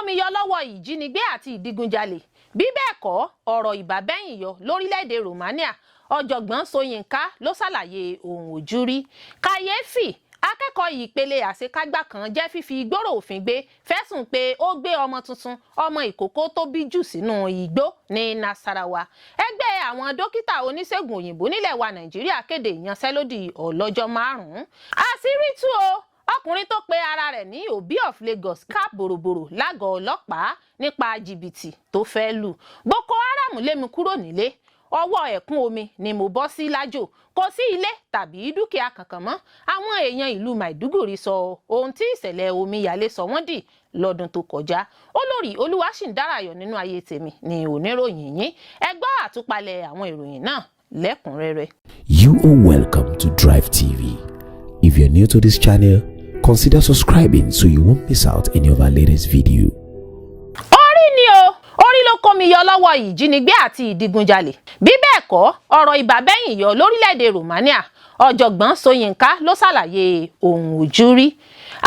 mi yọ lọ́wọ́ ìjínigbé àti ìdigunjalè, bí bẹ́ẹ̀ kọ́, ọ̀rọ̀ ìbábẹ́yìn yọ lórílẹ̀‐èdè Romania. Ọ̀jọ̀gbọ́n Ṣóyínká ló ṣàlàyé ohun ojú rí. Kàyéfì, akẹ́kọ̀ọ́ ìpele àṣekágbá kan jẹ́ fífi gbòòrò òfin gbé fẹ̀sùn pé ó gbé ọmọ tuntun, ọmọ ìkókó tó bí jù sínú igbó ní Nasarawa. Ẹgbẹ́ àwọn dókítà oníṣègùn òyìnbó nílẹ̀ wa Nàìjíríà kéde ìyanṣẹ́lódì ọlọ́jọ́ 5. Àṣírí tú o, ọkùnrin tó pe ara rẹ̀ ní Obi of Lagos ká bòròbòrò lágọ̀ọ́ ọlọ́pàá nípa jìbìtì tó fẹ́ lù. Boko Haram lé mi kúrò nílé, ọwọ́ ẹ̀kún omi ni mo bọ́ sí lájò, kò sí ilé tàbí dúkìá kankan mọ́. Àwọn èèyàn ìlú Maiduguri sọ ohun tí ìṣẹ̀lẹ̀ omíyalé sọ wọ́n dì lọ́dún tó kọjá. Olórí Olúwaṣìndárayọ̀ nínú ayé tèmi ni oníròyìn yín. Ẹ gbọ́ àtúpalẹ̀ àwọn ìròyìn náà lẹ́kùnrẹ́rẹ́. You are welcome to Drive TV. If you're new to this channel, consider subscribing so you won't miss out any of our latest video. Orí ni o, orí ló kó mi yọ lọ́wọ́ ìjínigbé àti ìdigunjalè, bí bẹ́ẹ̀ kọ́, ọ̀rọ̀ ìbábẹ́yìn yọ lórílẹ̀‐èdè Romania. Ọ̀jọ̀gbọ́n Ṣóyínká ló ṣàlàyé ohun ojú rí.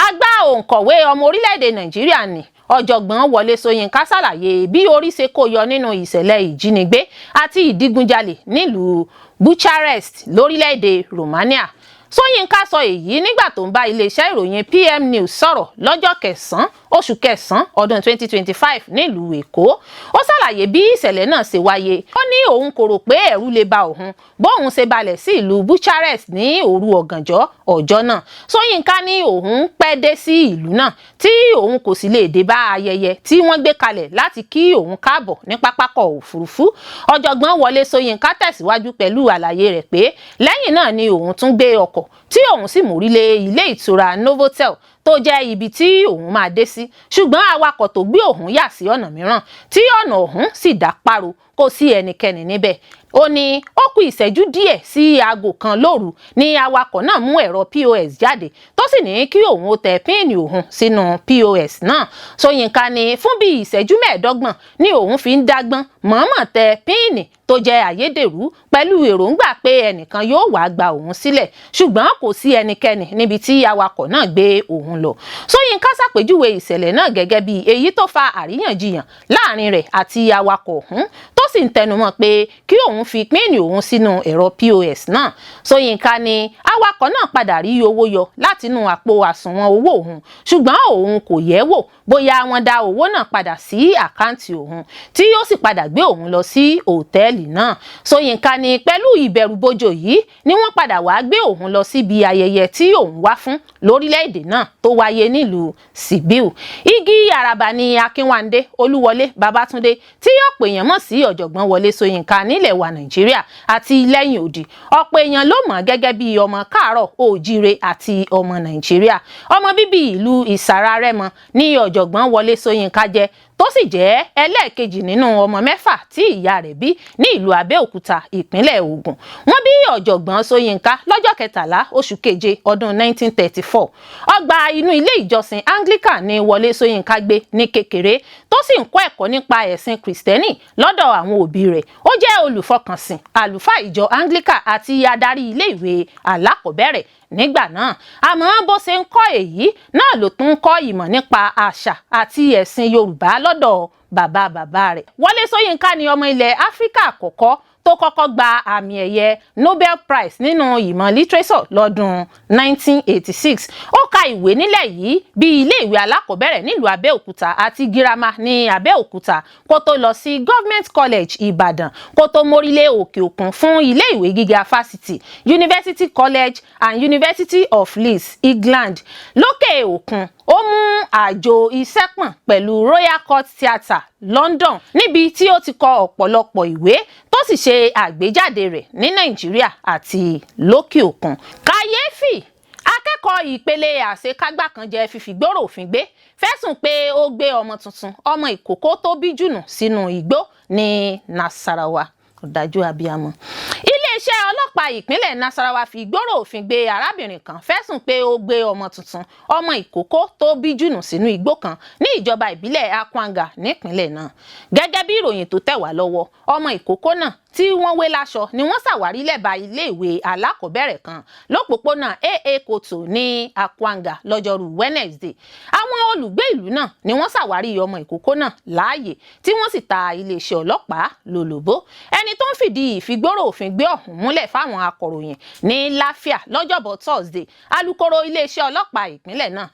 Àgbà òǹkọ̀wé ọmọ orílẹ̀‐èdè Nàìjíríà ní Ọ̀jọ̀gbọ́n Wọlé Ṣóyínká ṣàlàyé bí orí ṣe kó yọ nínú ìṣẹ̀lẹ̀ ìjínigbé àti ìdigunjalè nílùú Bucharest lórílẹ̀‐èdè Romania. Ṣóyínká sọ èyí nígbà tó ń bá iléeṣẹ́ ìròyìn PM News sọ̀rọ̀ lọ́jọ́ 9 oṣù kẹsàn-án ọdún 2025 nílùú Èkó. Ó ṣàlàyé bí ìṣẹ̀lẹ̀ náà ṣe wáyé. Ó ní òun kò rò pé ẹ̀rù lè ba òun bóun ṣe balẹ̀ sí ìlú Bucharest ní òru ọ̀gànjọ́ ọjọ́ náà. Ṣóyínká ní òun pẹ́ dé sí ìlú náà, tí òun kò sì lè dé bá ayẹyẹ tí wọ́n gbé kalẹ̀ láti kí òun káàbọ̀ ní pápákọ̀ òfurufú. Ọ̀jọ̀gbọ́n Wọlé Ṣóyínká tẹ̀síwájú pẹ̀lú àlàyé rẹ̀ pé lẹ́yìn náà ni òun tún gbé ọkọ̀, tí òun sì mórí lé ilé ìtura Novotel tó jẹ́ ibi tí òun máa dé sí, ṣùgbọ́n awakọ̀ tó gbé òun yà sí ọ̀nà mìíràn, tí ọ̀nà ọ̀hún sì dá páro, kò sí ẹnikẹ́ni níbẹ̀. Ó ní ó kù ìṣẹ́jú díẹ̀ sí aago 1 lóru ní awakọ̀ náà mú ẹ̀rọ POS jáde, tó sì ní kí òun ó tẹ PIN òun sínú POS náà. Ṣóyínká ní fún bíi ìṣẹ́jú 25 ní òun fi ń dágbọ́n mọ̀ọ́mọ̀ tẹ PIN tó jẹ́ ayédèrú, pẹ̀lú èròǹgbà pé ẹnìkan yóò wá gba òun sílẹ̀, ṣùgbọ́n kò sí ẹnikẹ́ni níbi tí awakọ̀ náà gbé òun lọ. Ṣóyínká ṣàpèjúwe ìṣẹ̀lẹ̀ náà gẹ́gẹ́ bí èyí tó fa àríyànjiyàn láàrin rẹ̀ àti awakọ̀ ọ̀hún, tó sì ń tẹnumọ́ pé kí òun fi PIN òun sínú ẹ̀rọ POS náà. Ṣóyínká ní awakọ̀ náà padà rí owó yọ látinú àpò àsùnwọ̀n owó òun, ṣùgbọ́n òun kò yẹ̀ wò bóyá wọ́n dá owó náà padà sí àkáǹtì òun, tí ó sì padà gbé òun lọ sí òtẹ́ẹ̀lì náà. Ṣóyínká ní pẹ̀lú ìbẹ̀rùbojo yìí ni wọ́n padà wá gbé òun lọ síbi ayẹyẹ tí òun wá fún lórílẹ̀‐èdè náà tó wáyé nílùú Sibiu. Igi àràbà ní Akínwándé Olúwọlé Babátúndé, tí ọ̀pọ̀ èèyàn mọ̀ sí Ọ̀jọ̀gbọ́n Wọlé Ṣóyínká nílẹ̀ wa Nàìjíríà àti lẹ́yìn odi. Ọ̀pọ̀ èèyàn ló mọ̀ gẹ́gẹ́ bí ọmọ káàárọ̀ oòjíire àti ọmọ Nàìjíríà. Ọmọ bíbí ìlú Ìsàrà Rẹ́mọ ní Ọ̀jọ̀gbọ́n Wọlé Ṣóyínká jẹ́, tó sì jẹ́ ẹlẹ́ẹ̀kejì nínú ọmọ mẹ́fà tí ìyá rẹ̀ bí ní ìlú Abẹ́òkúta, ìpínlẹ̀ Ògùn. Wọ́n bí Ọ̀jọ̀gbọ́n Ṣóyínká lọ́jọ́ 13 oṣù keje ọdún 1934. Ọgbà inú ilé ìjọsìn Anglican ní Wọlé Ṣóyínká gbé ní kékeré, tó sì ń kọ́ ẹ̀kọ́ nípa ẹ̀sìn Kristẹni lọ́dọ̀ àwọn òbí rẹ̀. Ó jẹ́ olùfọkànsìn àlùfáà ìjọ Anglican àti adarí ilé ìwé alákọ̀ọ́bẹ̀rẹ̀ nígbà náà. Àmọ́ bó ṣe ń kọ́ èyí náà ló tún ń kọ́ ìmọ̀ nípa àṣà àti ẹ̀sìn Yorùbá lọ́dọ̀ bàbá bàbá rẹ̀. Wọlé Ṣóyínká ni ọmọ ilẹ̀ Áfíríkà àkọ́kọ́ tó kọ́kọ́ gba àmì ẹ̀yẹ Nobel Prize nínú ìmọ̀ literature lọ́dún 1986. Ó ka ìwé nílẹ̀ yìí bí ilé ìwé alákọ̀ọ́bẹ̀rẹ̀ nílùú Abẹ́òkúta àti girama ní Abẹ́òkúta, kó tó lọ sí Government College Ìbàdàn, kó tó mórílé òkè òkun fún ilé ìwé gíga fásitì, University College and University of Leeds, England. Lókè òkun, ó mú àjò iṣẹ́ pọ̀n pẹ̀lú Royal Court Theatre, London, níbi tí ó ti kọ ọ̀pọ̀lọpọ̀ ìwé, tó sì ṣe àgbéjáde rẹ̀ ní Nàìjíríà àti lókè òkun. Kàyéfì, akẹ́kọ̀ọ́ ìpele àṣekágbá kan jẹ́ fífi gbòòrò òfin gbé fẹ̀sùn pé ó gbé ọmọ tuntun, ọmọ ìkókó tó bí jùnù sínú igbó ní Nasarawa. Ọ̀dájú abiyamọ. Iléeṣẹ́ ọlọ́pàá ìpínlẹ̀ Nasarawa fi gbòòrò òfin gbé arábìnrin kan fẹ̀sùn pé ó gbé ọmọ tuntun, ọmọ ìkókó tó bí jùnù sínú igbó kan ní ìjọba ìbílẹ̀ Akwanga nípínlẹ̀ náà. Gẹ́gẹ́ bí ìròyìn tó tẹ̀ wá lọ́wọ́, ọmọ ìkókó náà tí wọ́n wé láṣọ ni wọ́n ṣàwárí lẹ́bàá iléèwé alákọ̀ọ́bẹ̀rẹ̀ kan lópòpónà AA Koto ní Akwanga lọ́jọ́rú Wednesday. Àwọn olùgbé ìlú náà ni wọ́n ṣàwárí ọmọ ìkókó náà láàyè, tí wọ́n sì ta iléeṣẹ́ ọlọ́pàá lólobó. Ẹni tó ń fìdí ìfigbóró òfin gbé ọ̀hún múlẹ̀ fáwọn akọ̀ròyìn ní Láfíà lọ́jọ́bọ̀ Thursday, alukoro iléeṣẹ́ ọlọ́pàá ìpínlẹ̀ náà,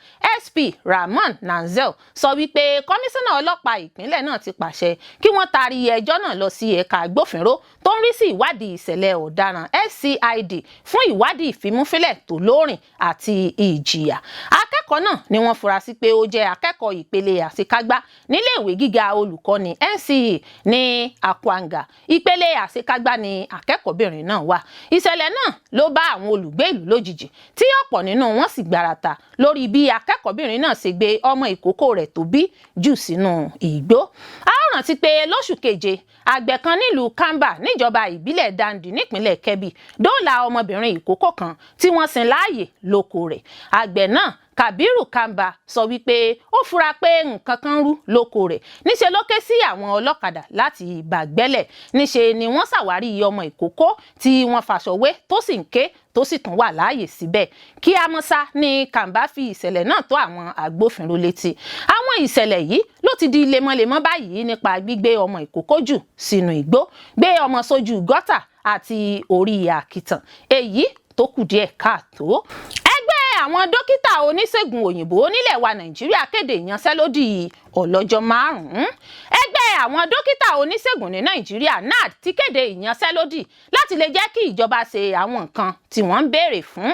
SP Rahman Nanzel, sọ wípé kọmíṣánná ọlọ́pàá ìpínlẹ̀ náà ti pàṣẹ kí wọ́n taari ẹjọ́ náà lọ sí ẹ̀ka agbófinró tó ń rí sí ìwádìí ìṣẹ̀lẹ̀ ọ̀daràn, SCID, fún ìwádìí ìfimúfínlẹ̀ tó lóòrìn àti ìjìyà. Akẹ́kọ̀ọ́ náà ni wọ́n fura sí pé ó jẹ́ akẹ́kọ̀ọ́ ìpele àṣekágbá níléèwé gíga olùkọ́ni NCE ní Akwanga. Ìpele àṣekágbá ni akẹ́kọ̀ọ́bìnrin náà wà. Ìṣẹ̀lẹ̀ náà ló bá àwọn olùgbé ìlú lójijì, tí ọ̀pọ̀ nínú wọn sì gbarata lórí bí akẹ́kọ̀ọ́bìnrin náà ṣe gbé ọmọ ìkókó rẹ̀ tó bí jù sínú igbó. A ó rántí pé lóṣù keje, àgbẹ̀ kan nílùú Kamba níjọba ìbílẹ̀ Dandi nípínlẹ̀ Kebbi dóòlà ọmọbìnrin ìkókó kan tí wọ́n sin láàyè lóko rẹ̀. Àgbẹ̀ náà, Kabiru Kamba, sọ wípé ó fura pé nǹkan kan rú lóko rẹ̀. Níṣẹ́ ló ké sí àwọn ọlọ́kadà láti bàgbẹ́lẹ̀. Níṣe ni wọ́n ṣàwárí ọmọ ìkókó tí wọ́n fàṣọ wé, tó sì ń ké, tó sì tún wà láàyè síbẹ̀. Kí amọ́sá ní Kàǹbá fi ìṣẹ̀lẹ̀ náà tó àwọn agbófinró létí. Àwọn ìṣẹ̀lẹ̀ yìí ló ti di lemọ́lemọ́ báyìí nípa gbígbé ọmọ ìkókó jù sínú igbó, gbé ọmọ sójú gọ́tà àti orí àkìtàn, èyí tó kù díẹ̀ káàtó. Ẹgbẹ́ àwọn dókítà oníṣègùn òyìnbó nílẹ̀ wa Nàìjíríà kéde ìyanṣẹ́lódì ọlọ́jọ́ 5. Ẹgbẹ́ àwọn dókítà oníṣègùn ní Nàìjíríà, NARD, ti kéde ìyanṣẹ́lódì láti lè jẹ́ kí ìjọba ṣe àwọn nǹkan tí wọ́n ń béèrè fún.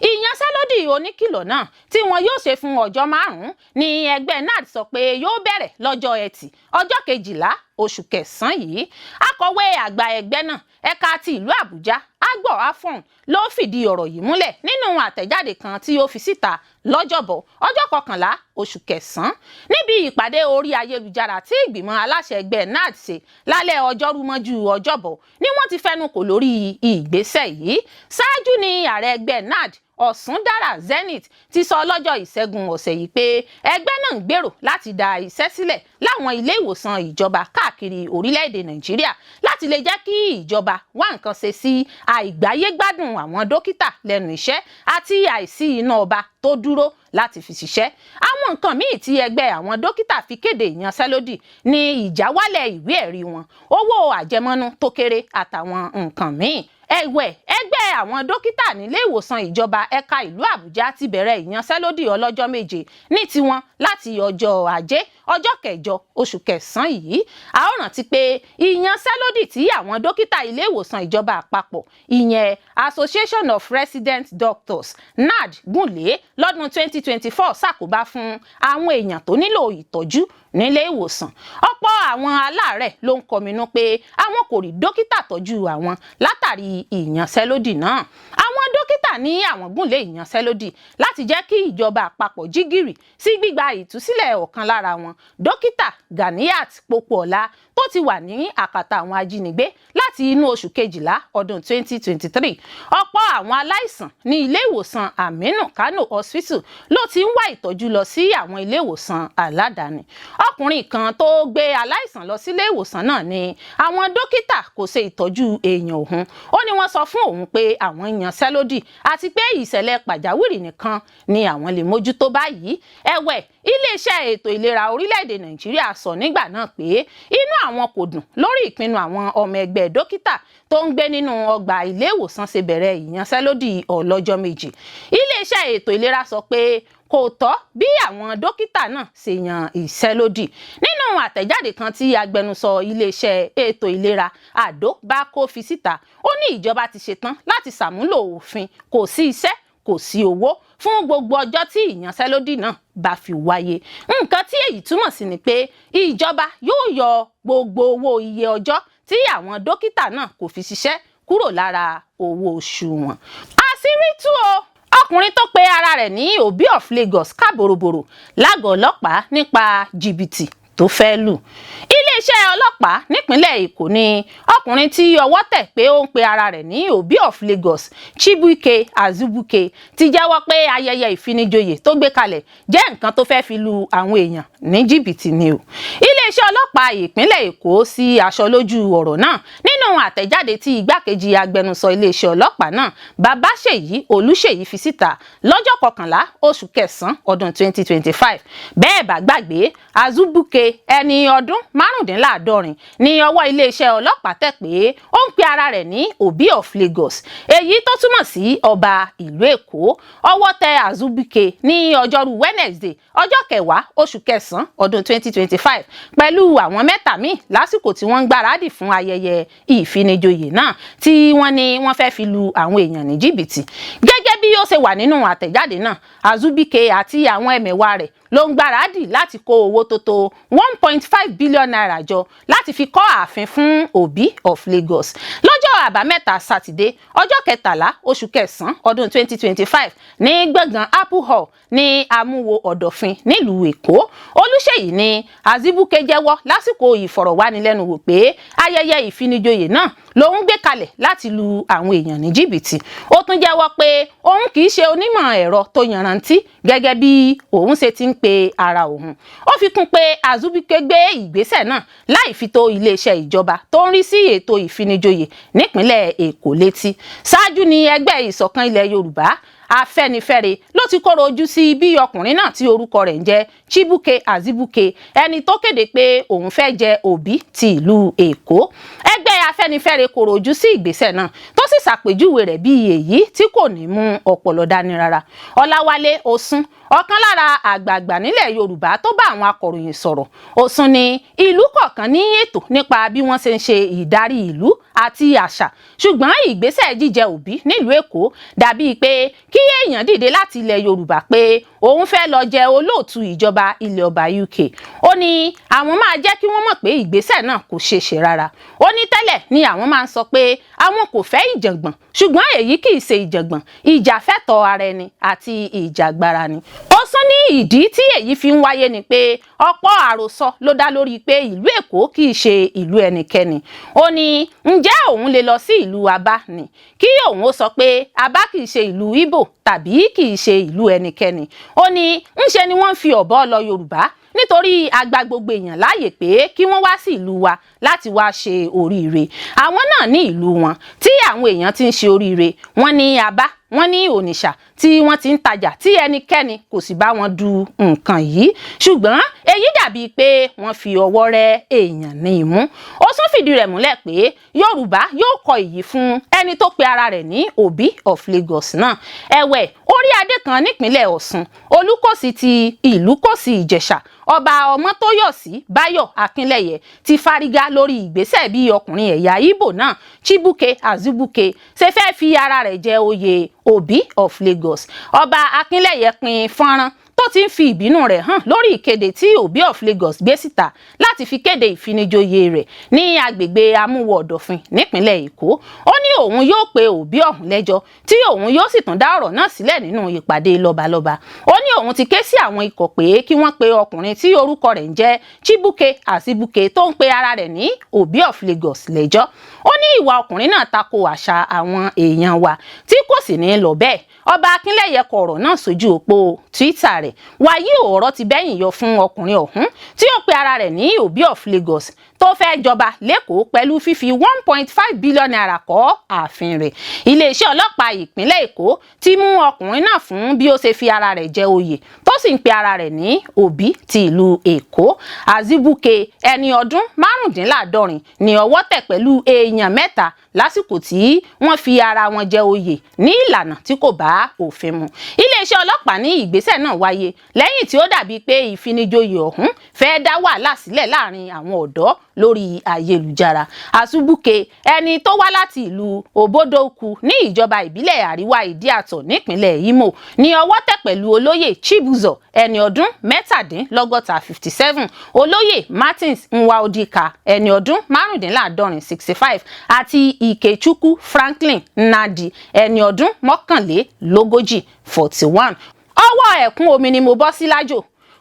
Ìyanṣẹ́lódì oníkìlọ̀ náà tí wọn yóò ṣe fún ọjọ́ 5 ní ẹgbẹ́ NARD sọ pé yóò bẹ̀rẹ̀ lọ́jọ́ Ẹtì, ọjọ́ 12 oṣù kẹsàn-án yìí. Akọ̀wé àgbà ẹgbẹ́ náà ẹ̀ka ti ìlú Àbújá, Agbor Afon, ló fìdí ọ̀rọ̀ yìí múlẹ̀ nínú àtẹ̀jáde kan tí ó fi síta lọ́jọ́bọ̀, ọjọ́ 11 oṣù kẹsàn-án, níbi ìpàdé orí ayélujára tí ìgbìmọ̀ aláṣẹ ẹgbẹ́ NARD ṣe lálẹ́ ọjọ́rú mọ́jú ọjọ́bọ̀ ni wọ́n ti fẹnu kò lórí ìgbésẹ̀ yìí. Ṣáájú ni ààrẹ ẹgbẹ́ NARD, Ọ̀ṣúndàrà Zenith, ti sọ lọ́jọ́ Ìṣẹ́gun ọ̀sẹ̀ yìí pé ẹgbẹ́ náà ń gbèrò láti dá iṣẹ́ sílẹ̀ láwọn ilé ìwòsàn ìjọba káàkiri orílẹ̀-èdè Nàìjíríà láti lè jẹ́ kí ìjọba wá nǹkan ṣe sí àìgbáyégbádùn àwọn dókítà lẹ́nu iṣẹ́ àti àìsí iná ọba tó dúró láti fi ṣiṣẹ́. Àwọn nǹkan míì tí ẹgbẹ́ àwọn dókítà fi kéde ìyanṣẹ́lódì ní ìjáwálẹ̀ ìwé ẹ̀rí wọn, owó àjẹmọ́nú tó kéré àtàwọn nǹkan míì. Ẹ̀wẹ̀, ẹgbẹ́ àwọn dókítà nílé ìwòsàn ìjọba ẹ̀ka ìlú Àbújá ti bẹ̀rẹ̀ ìyanṣẹ́lódì ọlọ́jọ́ 7 ní tiwọn láti ọjọ́ Ajé, ọjọ́ 8 oṣù kẹsàn-án yìí. A ó rántí pé ìyanṣẹ́lódì tí àwọn dókítà ilé ìwòsàn ìjọba àpapọ̀, ìyẹn Association of Resident Doctors, NARD, gùnlé lọ́dún 2024 ṣàkóbá fún àwọn èèyàn tó nílò ìtọ́jú nílé ìwòsàn. Ọ̀pọ̀ àwọn aláàárẹ̀ ló ń kọminú pé àwọn kò rí dókítà tọ́jú àwọn látàrí ìyanṣẹ́lódì náà. Àwọn dókítà ní àwọn gùnlé ìyanṣẹ́lódì láti jẹ́ kí ìjọba àpapọ̀ jí gìrì sí gbígba ìtúsílẹ̀ ọ̀kan lára wọn, dókítà Ganiyat Popoola, tó ti wà ní àkàtà àwọn ajínigbé láti inú oṣù kejìlá ọdún 2023. Ọ̀pọ̀ àwọn aláìsàn ní ilé ìwòsàn Aminu Kano Hospital ló ti ń wá ìtọ́jú lọ sí àwọn ilé ìwòsàn aládàáni. Ọkùnrin kan tó gbé aláìsàn lọ sílé ìwòsàn náà ní àwọn dókítà kò ṣe ìtọ́jú èèyàn òun. Ó ní wọ́n sọ fún òun pé àwọn yanṣẹ́lódì àti pé ìṣẹ̀lẹ̀ pàjáwìrì nìkan ni àwọn lè mójútó báyìí. Ẹ̀wẹ̀, iléeṣẹ́ ètò ìlera orílẹ̀-èdè Nàìjíríà sọ nígbà náà pé inú àwọn kò dùn lórí ìpinnu àwọn ọmọ ẹgbẹ́ dókítà tó ń gbé nínú ọgbà ilé ìwòsàn ṣe bẹ̀rẹ̀ ìyanṣẹ́lódì ọlọ́jọ́ 7. Iléeṣẹ́ ètò ìlera sọ pé kò tọ́ bí àwọn dókítà náà ṣe yan ìṣẹ́lódì. Nínú àtẹ̀jáde kan tí agbẹnusọ iléeṣẹ́ ètò ìlera, Àdó Bákó, fi síta, ó ní ìjọba ti ṣetán láti ṣàmúlò òfin kò sí iṣẹ́ kò sí owó fún gbogbo ọjọ́ tí ìyanṣẹ́lódì náà bá fi wáyé. Nǹkan tí èyí túmọ̀ sí ni pé ìjọba yóò yọ gbogbo owó iye ọjọ́ tí àwọn dókítà náà kò fi ṣiṣẹ́ kúrò lára owó oṣù wọn. Àṣírí tú o! Ọkùnrin tó pe ara rẹ̀ ní Obi of Lagos ká bòròbòrò lágọ̀ọ́ ọlọ́pàá nípa jìbìtì tó fẹ́ lù. Iléeṣẹ́ ọlọ́pàá nípínlẹ̀ Èkó ní ọkùnrin tí ọwọ́ tẹ̀ pé ó ń pe ara rẹ̀ ní Obi of Lagos, Chibuike Azubuike, ti jẹ́wọ́ pé ayẹyẹ ìfinijoyè tó gbé kalẹ̀ jẹ́ nǹkan tó fẹ́ fi lu àwọn èèyàn ní jìbìtì ni o. Iléeṣẹ́ Iléeṣẹ́ ọlọ́pàá ìpínlẹ̀ Èkó sí aṣọ lójú ọ̀rọ̀ náà nínú àtẹ̀jáde tí igbákejì agbẹnusọ iléeṣẹ́ ọlọ́pàá náà, Babáṣèyí Olúṣèyí, fi síta lọ́jọ́ 11 oṣù kẹsàn-án ọdún 2025. Bẹ́ẹ̀ bá gbàgbé, Azubuike, ẹni ọdún 75, ní ọwọ́ iléeṣẹ́ ọlọ́pàá tẹ̀ pé ó ń pe ara rẹ̀ ní Obi of Lagos, èyí tó túmọ̀ sí ọba ìlú Èkó. Ọwọ́ tẹ Azubuike ní ọjọ́rú Wednesday, ọjọ́ 10 oṣù kẹsàn-án ọdún 2025, pẹ̀lú àwọn mẹ́ta míì lásìkò tí wọ́n ń gbáradì fún ayẹyẹ ìfinijoyè náà tí wọ́n ní wọ́n fẹ́ fi lu àwọn èèyàn ní jìbìtì. Gẹ́gẹ́ bí ó ṣe wà nínú àtẹ̀jáde náà, Azubuike àti àwọn ẹmẹ̀wà rẹ̀ ló ń gbáradì láti kó owó tó tó ₦1.5 billion jọ láti fi kọ́ ààfin fún Obi of Lagos. Lọ́jọ́ Àbámẹ́ta Sátidé, ọjọ́ 13 oṣù kẹsàn-án ọdún 2025, ní gbọ̀ngàn Apple Hall ní Àmúwò Ọ̀dọ̀fin nílùú Èkó. Olúṣèyí ní Azubuike jẹ́wọ́ lásìkò ìfọ̀rọ̀wánilẹ́nuwò pé ayẹyẹ ìfinijoyè náà lòun gbé kalẹ̀ láti lu àwọn èèyàn ní jìbìtì. Ó tún jẹ́wọ́ pé òun kì í ṣe onímọ̀ ẹ̀rọ tó yanrantí gẹ́gẹ́ bí òun ṣe ti ń pe ara òun. Ó fi kún pé Azubuike gbé ìgbésẹ̀ náà láì fi tó iléeṣẹ́ ìjọba tó ń rí sí ètò ìfinijoyè nípínlẹ̀ Èkó létí. Ṣáájú ní ẹgbẹ́ Ìṣọ̀kan Ilẹ̀ Yorùbá, Afẹ́nifẹ́re, ló ti kóró ojú sí bí ọkùnrin náà tí orúkọ rẹ̀ ń jẹ́ Chibuke Azibuke, ẹni tó kéde pé òun fẹ́ jẹ Òbí ti ìlú Èkó. Ẹgbẹ́ Afẹ́nifẹ́re kóró ojú sí ìgbésẹ̀ náà, tó sì ṣàpèjúwe rẹ̀ bí èyí tí kò ní mú ọpọlọ dání rárá. Ọláwálé Ọ̀sùn, ọ̀kan lára àgbààgbà nílẹ̀ Yorùbá tó bá àwọn akọ̀ròyìn sọ̀rọ̀, Ọ̀sùn ní ìlú kọ̀ọ̀kan ní ètò nípa bí wọ́n ṣe ń ṣe ìdarí ìlú àti àṣà, ṣùgbọ́n ìgbésẹ̀ jíjẹ Òbí nílùú Èkó dàbíi pé kí èèyàn dìde láti ilẹ̀ Yorùbá pé òun fẹ́ lọ jẹ olóòtú ìjọba ilẹ̀ ọba UK. Ó ní àwọn máa jẹ́ kí wọ́n mọ̀ pé ìgbésẹ̀ náà kò ṣeé ṣe rárá. Ó ní tẹ́lẹ̀ ni àwọn máa ń sọ pé àwọn kò fẹ́ ìjàngbọ̀n, ṣùgbọ́n èyí kì í ṣe ìjàngbọ̀n, ìjàfẹ́tọ̀ọ́ ara ẹni àti ìjàgbara ni. Ó sún ní ìdí tí èyí fi ń wáyé ni pé ọ̀pọ̀ àròsọ ló dá lórí pé ìlú Èkó kì í ṣe ìlú ẹnikẹ́ni. Ó ní ǹjẹ́ òun lè lọ sí ìlú Aba ni kí òun ó sọ pé Aba kì í ṣe ìlú Ìgbò tàbí kì í ṣe ìlú ẹnikẹ́ni? Ó ní ńṣe ni wọ́n ń fi ọ̀bọ lọ Yorùbá, nítorí a gba gbogbo èèyàn láàyè pé kí wọ́n wá sí ìlú wa láti wá ṣe oríire. Àwọn náà ní ìlú wọn tí àwọn èèyàn ti ń ṣe oríire. Wọ́n ní Aba, wọ́n ní Onitsha tí wọ́n ti ń tajà tí ẹnikẹ́ni kò sì bá wọn du nǹkan yìí, ṣùgbọ́n èyí dàbíi pé wọ́n fi ọwọ́ rẹ́ èèyàn ní imú. Ó tún fìdí rẹ̀ múlẹ̀ pé Yorùbá yóò kọ èyí fún ẹni tó pe ara rẹ̀ ní Obi of Lagos náà. Ẹ̀wẹ̀, orí adé kan nípínlẹ̀ Ọ̀ṣun, Olùkọ́sí ti Ìlúkòsí Ìjẹ̀ṣà, Ọba Ọmọtóyọ̀sí Báyọ̀ Akínlẹ̀yẹ, ti fárígá lórí ìgbésẹ̀ bí ọkùnrin ẹ̀yà Ìgbò náà, Chibuke Azubuike, ṣe fẹ́ fi ara rẹ̀ jẹ oyè Obi of Lagos. Ọba Akínlẹ̀yẹ pín fọ́nrán tó ti ń fi ìbínú rẹ̀ hàn lórí ìkéde tí Obi of Lagos gbé síta láti fi kéde ìfinijoyè rẹ̀ ní agbègbè Amúwọ̀ Ọ̀dọ̀fin nípínlẹ̀ Èkó. Ó ní òun yóò pe Obi ọ̀hún lẹ́jọ́, tí òun yóò sì tún dá ọ̀rọ̀ náà sílẹ̀ nínú ìpàdé lọ́balọ́ba. Ó ní òun ti ké sí àwọn ikọ̀ pé kí wọ́n pe ọkùnrin tí orúkọ rẹ̀ ń jẹ́ Chibuke Azibuke, tó ń pe ara rẹ̀ ní Obi of Lagos, lẹ́jọ́. Ó ní ìwà ọkùnrin náà tako àṣà àwọn èèyàn wa, tí kò sì ní lọ bẹ́ẹ̀. Ọba Akínlẹ̀yẹ kọ ọ̀rọ̀ náà sójú òpó Twitter rẹ̀. Wàyí, ọ̀rọ̀ ti bẹ́yìn yọ fún ọkùnrin ọ̀hún tí ó pe ara rẹ̀ ní Obi of Lagos, tó fẹ́ jọba l'Ékòó pẹ̀lú fífi ₦1.5 billion kọ́ ààfin rẹ̀. Iléeṣẹ́ ọlọ́pàá ìpínlẹ̀ Èkó ti mú ọkùnrin náà fún bí ó ṣe fi ara rẹ̀ jẹ oyè, tó sì ń pe ara rẹ̀ ní Obi ti ìlú Èkó. Azibuke, ẹni ọdún 75, ní ọwọ́ tẹ̀ pẹ̀lú èèyàn mẹ́ta lásìkò tí wọ́n fi ara wọn jẹ oyè ní ìlànà tí kò bá òfin mu. Iléeṣẹ́ ọlọ́pàá ní ìgbésẹ̀ náà wáyé lẹ́yìn tí ó dàbíi pé ìfinijoyè ọ̀hún fẹ́ẹ́ dá wàhálà sílẹ̀ láàrin àwọn ọ̀dọ́ lórí ayélujára. Azubuike, ẹni tó wá láti ìlú Obodoukwu ní ìjọba ìbílẹ̀ Àríwá Ìdíàtọ̀ nípínlẹ̀ Imo, ní ọwọ́ tẹ̀ pẹ̀lú Olóyè Chibuzo, ẹni ọdún 67, 57, Olóyè Martins Nwaodika, ẹni ọdún 75, 65, àti Ikechukwu Franklin Nnadi, ẹni ọdún 41, 41. Ọwọ́ ẹ̀kún omi ni mo bọ́ sí lájò,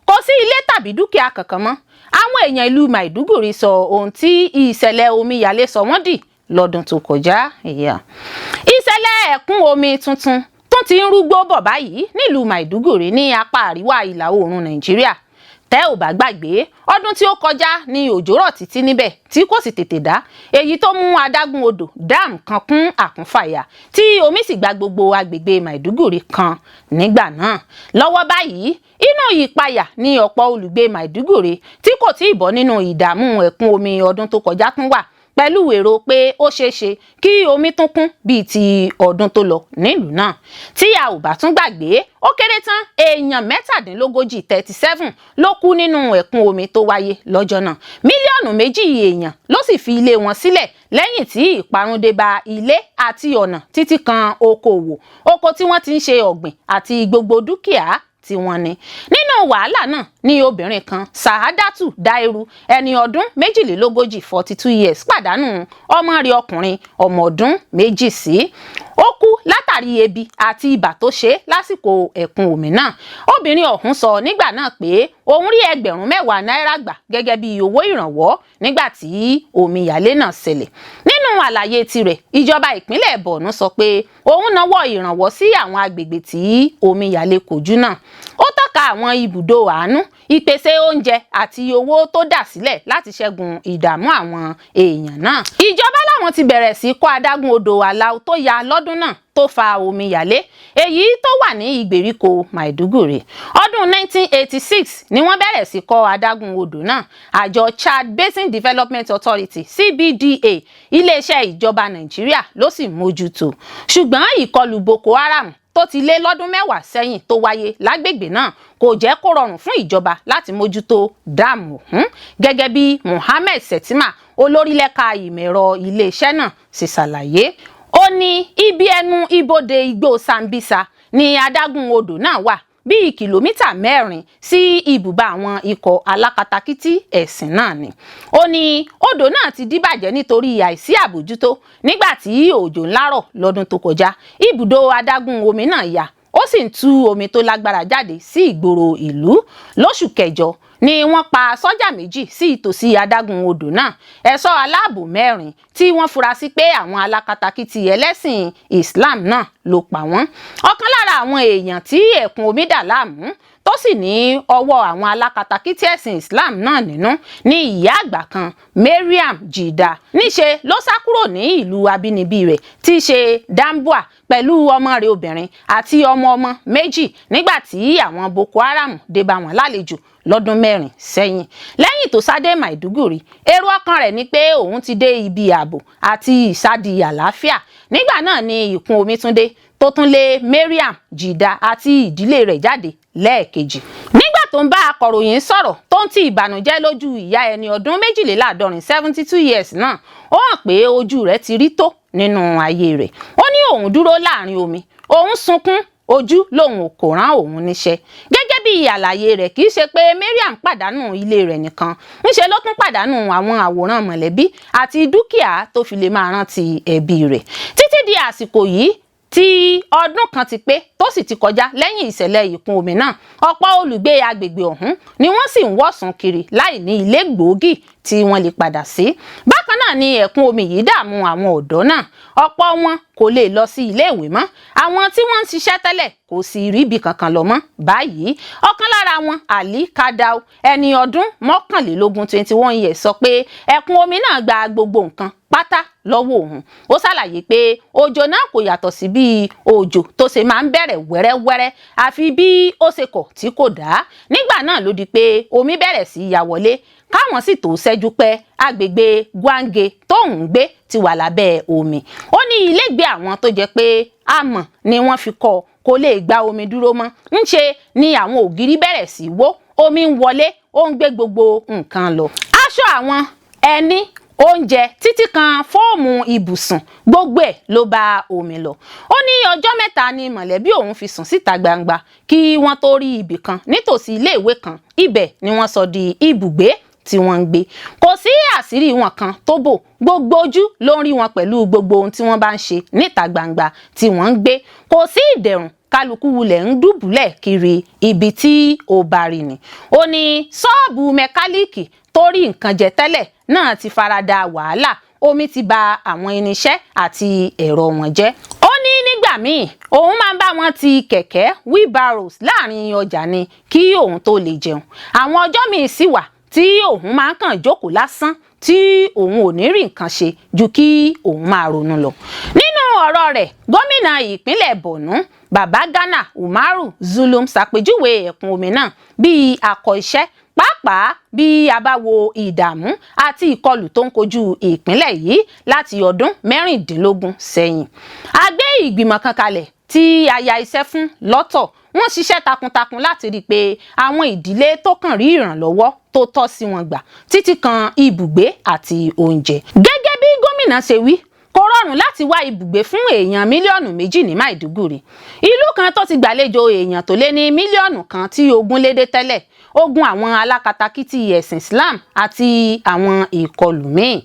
kò sí ilé tàbí dúkìá kankan mọ́. Àwọn èèyàn ìlú Maiduguri sọ ohun tí ìṣẹ̀lẹ̀ omíyalé sọ wọ́n dì lọ́dún tó kọjá. Ìṣẹ̀lẹ̀ ẹ̀kún omi tuntun tún ti ń rúgbó bọ̀ báyìí nílùú Maiduguri ní apá àríwá ìlà oòrùn Nàìjíríà. Tẹ́ ò bá gbàgbé, ọdún tí ó kọjá ní òjò rọ̀ títí níbẹ̀ tí kò sì tètè dá, èyí tó mú adágún odò dam kan kún àkúnfàyà, tí omi sì gba gbogbo agbègbè Maiduguri kan nígbà náà. Lọ́wọ́ báyìí, inú ìpayà ní ọ̀pọ̀ olùgbé Maiduguri tí kò tí ì bọ́ nínú ìdààmú ẹ̀kún omi ọdún tó kọjá tún wà, pẹ̀lú èrò pé ó ṣeé ṣe kí omi tún kún bíi ti ọdún tó lọ nílùú náà. Tí a ò bá tún gbàgbé, ó kéré tán èèyàn 37, 37, ló kú nínú ẹ̀kún omi tó wáyé lọ́jọ́ náà. Mílíọ̀nù 2 èèyàn ló sì fi ilé wọn sílẹ̀ lẹ́yìn tí ìparun dé bá ilé àti ọ̀nà, títí kan okòwò, oko tí wọ́n ti ń ṣe ọ̀gbìn àti gbogbo dúkìá tí wọ́n ní. Nínú wàhálà náà ní obìnrin kan, Sahadatu Dairu, ẹni ọdún 42, 42 years, pàdánù ọmọ rẹ̀ ọkùnrin ọmọ ọdún 2 sí. Ó kú látàrí ebi àti ibà tó ṣe lásìkò ẹ̀kún omi náà. Obìnrin ọ̀hún sọ nígbà náà pé òun rí 10,000 náírà gbà gẹ́gẹ́ bí owó ìrànwọ́ nígbà tí omíyalé náà ṣẹlẹ̀. Nínú àlàyé tirẹ̀, ìjọba ìpínlẹ̀ Borno sọ pé òun nawọ́ ìrànwọ́ sí àwọn agbègbè tí omíyalé kojú náà. Ó tọ́ka àwọn ibùdó àánú, ìpèsè oúnjẹ àti owó tó dà sílẹ̀ láti ṣẹ́gun ìdààmú àwọn èèyàn náà. Ìjọba làwọn ti bẹ̀rẹ̀ sí kọ́ adágún odò Alau tó ya lọ́dún náà tó fa omíyalé, èyí tó wà ní ìgbèríko Maiduguri. Ọdún 1986 ni wọ́n bẹ̀rẹ̀ sí kọ́ adágún odò náà. Àjọ Chad Basin Development Authority, CBDA, iléeṣẹ́ ìjọba Nàìjíríà ló sì mójútó, ṣùgbọ́n ìkọlù Boko Haram tó ti lé lọ́dún 10 sẹ́yìn tó wáyé lágbègbè náà kò jẹ́ kó rọrùn fún ìjọba láti mójútó dam ọ̀hún, gẹ́gẹ́ bí Mohammed Shettima, olórí lẹ́ka ìmọ̀ ẹ̀rọ iléeṣẹ́ náà, ṣe ṣàlàyé. Ó ní ibi ẹnu ibodè igbó Sambisa ní adágún odò náà wà, bíi kìlómítà 4 sí ibùba àwọn ikọ̀ alákatakítí ẹ̀sìn náà ni. Ó ní odò náà ti díbàjẹ́ nítorí àìsí àbójútó. Nígbà tí òjò ńlá rọ̀ lọ́dún tó kọjá, ibùdó adágún omi náà ya, ó sì ń tú omi tó lágbára jáde sí ìgboro ìlú. Lóṣù kẹjọ ni wọ́n pa sọ́jà 2 sí ìtòsí adágún odò náà, ẹ̀ṣọ́ aláàbò 4 tí wọ́n fura sí pé àwọn alákatakítí ẹlẹ́sìn Islam náà ló pa wọ́n. Ọ̀kan lára àwọn èèyàn tí ẹ̀kún omi dà láàmú tó sì ní ọwọ́ àwọn alákatakítí ẹ̀sìn Islam náà nínú ní ìyá àgbà kan, Mariam Jida. Níṣe ló sá kúrò ní ìlú abínibí rẹ̀ tí í ṣe Dambwa pẹ̀lú ọmọ rẹ̀ obìnrin àti ọmọ ọmọ 2 nígbà tí àwọn Boko Haram dé bá wọn lálejò lọ́dún 4 sẹ́yìn. Lẹ́yìn tó sá dé Maiduguri, èrò ọkàn rẹ̀ ni pé òun ti dé ibi ààbò àti ìsádi àlàáfíà. Nígbà náà ni ìkún omi tún dé, tó tún lé Mariam Jida àti ìdílé rẹ̀ jáde lẹ́ẹ̀kejì. Nígbà tó ń bá akọ̀ròyìn sọ̀rọ̀, tó ń ti ìbànújẹ́ lójú ìyá ẹni ọdún 72, 72 years náà, ó hàn pé ojú rẹ̀ ti rí tó nínú ayé rẹ̀. Ó ní òun dúró láàrin omi, òun sunkún, ojú lòun kò rán òun níṣẹ́. Gẹ́gẹ́ bí àlàyé rẹ̀, kì í ṣe pé Mariam pàdánù ilé rẹ̀ nìkan, ńṣe ló tún pàdánù àwọn àwòrán mọ̀lẹ́bí àti dúkìá tó fi lè máa rántí ẹbí rẹ̀ títí di àsìkò yìí. Tí ọdún kan ti pé tó sì ti kọjá lẹ́yìn ìṣẹ̀lẹ̀ ìkún omi náà, ọ̀pọ̀ olùgbé agbègbè ọ̀hún ni wọ́n sì ń wọ̀sùn kiri láì ní ilé gbòógì tí wọ́n lè padà sí. Bákan náà ni ẹ̀kún omi yìí dààmú àwọn ọ̀dọ́ náà. Ọ̀pọ̀ wọn kò lè lọ sí iléèwé mọ́. Àwọn tí wọ́n ń ṣiṣẹ́ tẹ́lẹ̀ kò sì ríbi kankan lọ mọ́ báyìí. Ọ̀kan lára wọn, Ali Kadau, ẹni ọdún 21, 21 years, sọ pé ẹ̀kún omi náà gba gbogbo nǹkan pátá lọ́wọ́ òun. Ó ṣàlàyé pé òjò náà kò yàtọ̀ sí bí òjò tó ṣe máa ń bẹ̀rẹ̀ wẹ́rẹ́wẹ́rẹ́, àfi bí ó ṣe kọ̀ tí kò dá. Nígbà náà ló di pé omi bẹ̀rẹ̀ sí í ya wọlé. Káwọn sì tó ṣẹ́jú pẹ́, agbègbè Gwange tóun ń gbé ti wà lábẹ́ omi. Ó ní ilégbèé àwọn tó jẹ́ pé amọ̀ ni wọ́n fi kọ́ kò lè gba omi dúró mọ́. Ńṣe ni àwọn ògiri bẹ̀rẹ̀ sí wó, omi ń wọlé, ó ń gbé gbogbo nǹkan lọ. Aṣọ àwọn, ẹní, oúnjẹ, títí kan foam ibùsùn, gbogbo ẹ̀ ló bá omi lọ. Ó ní ọjọ́ 3 ni mọ̀lẹ́bí òun fi sùn síta gbangba kí wọ́n tó rí ibì kan nítòsí iléèwé kan. Ibẹ̀ ni wọ́n sọ di ibùgbé tí wọ́n ń gbé. Kò sí àṣírí wọn kan tó bò, gbogbo ojú ló ń rí wọn pẹ̀lú gbogbo ohun tí wọ́n bá ń ṣe níta gbangba tí wọ́n ń gbé. Kò sí ìdẹ̀rùn, kálukú wulẹ̀ ń dùbúlẹ̀ kiri ibi tí ó bá rí ni. Ó ní ṣọ́ọ̀bù mẹkáníìkì tó rí nǹkan jẹ tẹ́lẹ̀ náà ti farada wàhálà, omi ti ba àwọn irinṣẹ́ àti ẹ̀rọ wọn jẹ́. Ó ní Ó ní nígbà míì òun máa ń bá wọn ti kẹ̀kẹ́ wheelbarrows láàrin ọjà ni kí òun tó lè jẹun. Àwọn ọjọ́ míì sì wà tí òun máa ń kàn jókòó lásán tí òun ò ní rí nǹkan ṣe ju kí òun máa ronú lọ. Nínú ọ̀rọ̀ rẹ̀, gómìnà ìpínlẹ̀ Borno, Babagana Umaru Zulum, ṣàpèjúwe ẹ̀kún omi náà bíi akọ iṣẹ́, pàápàá bí a bá wo ìdààmú àti ìkọlù tó ń kojú ìpínlẹ̀ yìí láti ọdún 16 sẹ́yìn. A gbé ìgbìmọ̀ kan kalẹ̀ tí a ya iṣẹ́ fún lọ́tọ̀. Wọ́n ṣiṣẹ́ takuntakun láti rí i pé àwọn ìdílé tó kàn rí ìrànlọ́wọ́ tó tọ́ sí wọn gbà, títí kan ibùgbé àti oúnjẹ. Gẹ́gẹ́ bí gómìnà ṣe wí, kò rọrùn láti wá ibùgbé fún èèyàn mílíọ̀nù 2 ní Maiduguri, ìlú kan tó ti gbàlejò èèyàn tó lé ní mílíọ̀nù 1 tí ogun lédè tẹ́lẹ̀, ogun àwọn alákatakítí ẹ̀sìn Islam àti àwọn ìkọlù míì.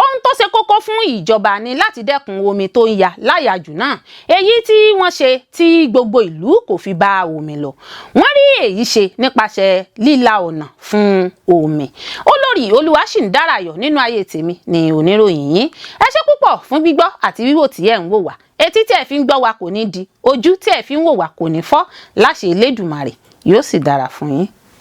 Ohun tó ṣe kókó fún ìjọba ni láti dẹ́kun omi tó ń ya láyàjù náà, èyí tí wọ́n ṣe tí gbogbo ìlú kò fi bá omi lọ. Wọ́n rí èyí ṣe nípasẹ̀ líla ọ̀nà fún omi. Olórí Olúwaṣìǹdárayọ̀ nínú ayé tèmi ni oníròyìn yín. Ẹ ṣé púpọ̀ fún gbígbọ́ àti wíwò tí ẹ̀ ń wò wá. Etí tí ẹ fi ń gbọ́ wa kò ní di, ojú tí ẹ fi ń wò wá kò ní fọ́ láṣẹ Elédùmarè. Yóò sì dára fún yín.